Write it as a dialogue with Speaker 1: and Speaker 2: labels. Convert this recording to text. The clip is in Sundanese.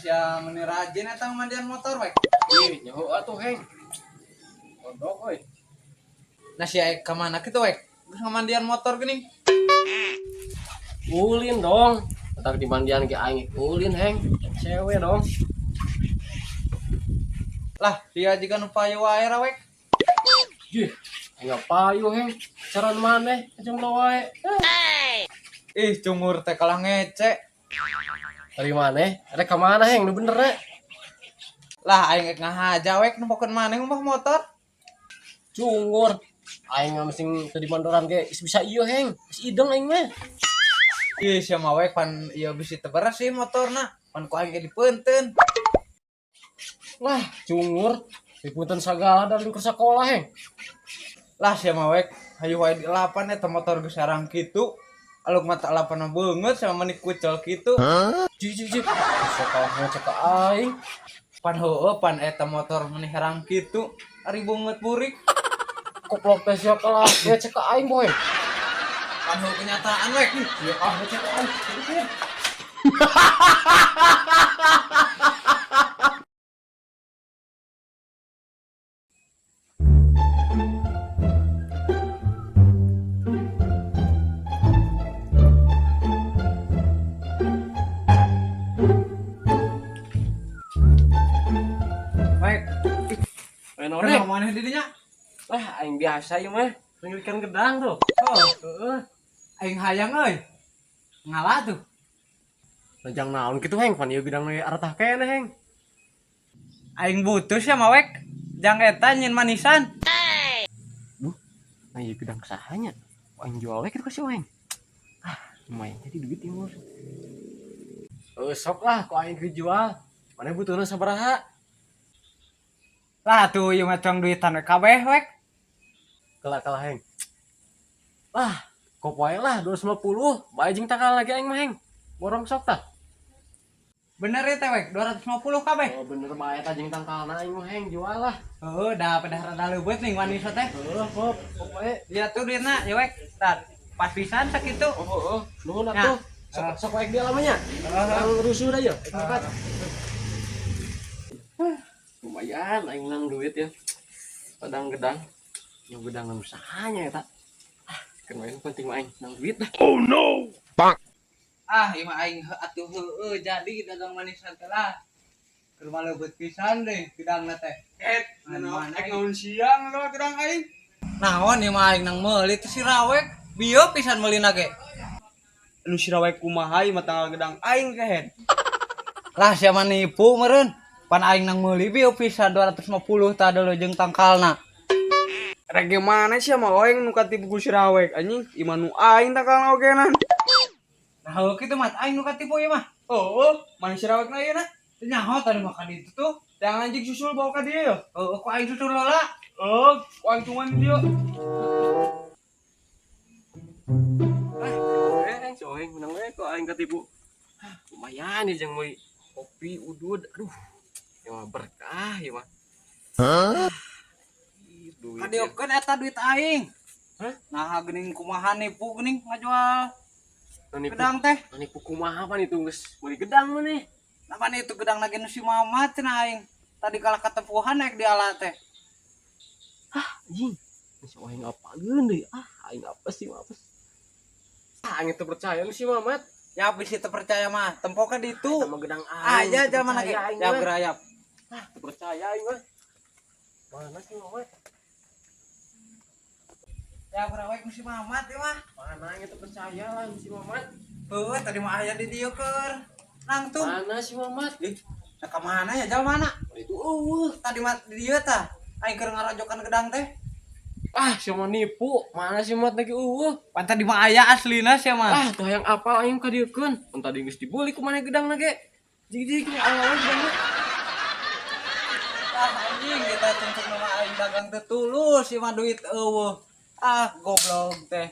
Speaker 1: sia meni rajin eta mandian motor wek.
Speaker 2: Ih, nyaho atuh heng. Kodok euy.
Speaker 1: Nah sia ka mana kitu wek? Geus ngamandian motor geuning.
Speaker 2: Ulin dong. Tetap di mandian ge aing ulin heng. Cewek dong.
Speaker 1: Lah, sia jiga nu payu wae ra wek.
Speaker 2: Jih, aing payu heng. Cara maneh jomblo wae.
Speaker 1: Ih, cungur teh kalah ngece.
Speaker 2: Dari maneh? Rek ka mana heng nu bener re?
Speaker 1: Lah aing rek ngahaja wek nempokeun maneh ngumbah motor.
Speaker 2: Cungur. Aing mah mesti teu di mandoran ge geus bisa ieu heng. Geus ideng aing mah.
Speaker 1: Ih, sia mah wek pan ieu bisi teu beres sih motorna. Pan ku aing ge dipeunteun.
Speaker 2: Lah, cungur. Dipunten sagala dari keur sakola heng.
Speaker 1: Lah sia mah wek hayu wae dilapan eta motor geus sarang kitu. Aluk mata lapan beungeut sama meni kucel kitu.
Speaker 2: Jih jih jih. Sekolah ngecek ka aing.
Speaker 1: Pan heueuh pan eta motor meni herang kitu. Ari beungeut burik.
Speaker 2: Koplok teh sia kalah ngecek ka aing boy.
Speaker 1: Pan heueuh kenyataan wek.
Speaker 2: Ya ah ngecek ka aing.
Speaker 1: Wek,
Speaker 2: Ayo
Speaker 1: kenapa maneh di dinya?
Speaker 2: Lah aing biasa ieu mah. Ngelikan gedang tuh.
Speaker 1: Oh,
Speaker 2: Heeh.
Speaker 1: aing hayang euy. Ngalah tuh.
Speaker 2: Lejang naon kitu heng pan ieu gedang we aratah keneh heng.
Speaker 1: Aing butuh sia mah wek. Jang eta nyin manisan.
Speaker 2: Duh, nah ieu gedang sahanya. Aing jual we kitu ka si Oeng. Ah, lumayan jadi duit ieu mah. Sok lah ku aing dijual. Mana butuhna sabaraha?
Speaker 1: Lah tuh ieu mah cuang duitan we kabeh wek.
Speaker 2: Kalah-kalah heng. Lah, kop wae lah 250. Bae jeung takal lagi aing mah heng. Borong sok tah.
Speaker 1: Bener ya teh wek 250 kabeh.
Speaker 2: Oh bener bae tah jeung tangkalna aing mah heng jual lah.
Speaker 1: Heuh, da pedah rada leubeut nih manis teh.
Speaker 2: Heuh, kop, kop wae.
Speaker 1: Iya tuh duitna ya wek. Tar, pas pisan sakitu.
Speaker 2: Oh, oh, nuhun
Speaker 1: Nah.
Speaker 2: atuh. Sok sok wae dia lamanya. Yang rusuh dah ya. Angkat. Lumayan aing menang duit ya. Padang gedang. Yang gedang usahanya ya tak. Ah, kan penting mah aing menang duit dah.
Speaker 1: Ah, ieu mah aing atuh heueuh jadi dagang manisan teh lah. Keur mah leubeut pisan deh gedangna teh.
Speaker 3: Eh,
Speaker 1: Mana
Speaker 3: naon naon siang kalau gedang aing.
Speaker 1: Naon ieu mah aing nang meuli teh si Rawek. Bieu pisan meulina ge.
Speaker 3: Nu si Rawek kumaha ieu mah tanggal gedang aing kehed.
Speaker 1: Lah sia mah nipu meureun. Pan aing nang meuli bieu pisan 250 tah deuleu jeung tangkalna.
Speaker 3: Rek gimana sih sama oeng nu katipu ku si Rawek anjing, ieu mah nu aing tangkalna ogenan.
Speaker 1: Nah, heueuh kitu mah aing nu katipu ieu mah.
Speaker 3: Oh, mana si Rawek na ieu na?
Speaker 1: Teu nyaho tadi mah ka ditu tuh.
Speaker 3: Yang anjing susul bawa ka dieu yo.
Speaker 1: Heueuh ku aing susul heula.
Speaker 3: Oh, ku aing tungguan di dieu.
Speaker 2: Eh, si Oeng menang we kok aing katipu. Ah, lumayan nih jeung meuli kopi udud. Aduh. Ya mah berkah ya mah. Hah? Duit.
Speaker 1: Kadiokeun eta duit aing.
Speaker 2: Hah?
Speaker 1: Nah, geuning kumaha nipu geuning ngajual
Speaker 2: Nipu,
Speaker 1: gedang teh.
Speaker 2: nipu kumaha pan itu geus meuli gedang maneh.
Speaker 1: Nah, pan itu gedang lagi nu si Mamat cenah aing. Tadi kalah ketepuhan naik di ala teh.
Speaker 2: Ah, anjing. Si Oeng apaleun deui? Ah, aing apa sih apa sih? Ah, aing teu percaya nu si Mamat.
Speaker 1: Ya bisa teu percaya mah, tempokeun di itu.
Speaker 2: Sama gedang aing.
Speaker 1: Aja zaman lagi.
Speaker 2: Aing
Speaker 1: Ya
Speaker 2: mah.
Speaker 1: gerayap.
Speaker 2: Ah, teu percaya aing mah. Mana sih Mamat?
Speaker 1: Ya gerawek nu si Mamat ieu mah.
Speaker 2: Mana aing teu percaya lah si Mamat.
Speaker 1: Heueuh tadi mah aya di dieu keur. Nangtung.
Speaker 2: Mana si Mamat?
Speaker 1: Ih, nah ka mana ya jauh mana?
Speaker 2: Itu eueuh.
Speaker 1: Tadi mah di dieu tah. Aing keur ngarajokan gedang teh.
Speaker 2: Ah, si Mamat nipu. Mana si Mamat lagi eueuh?
Speaker 1: Pan tadi mah aya aslina sia mah.
Speaker 2: Ah, tuh hayang apal aing ka dieukeun. Pan tadi geus dibeli ku maneh gedang ge. Jig-jig aya we gedang.
Speaker 1: Ah anjing kita tuntut nama aing dagang teh tulus ieu mah duit eueuh. Ah goblok teh.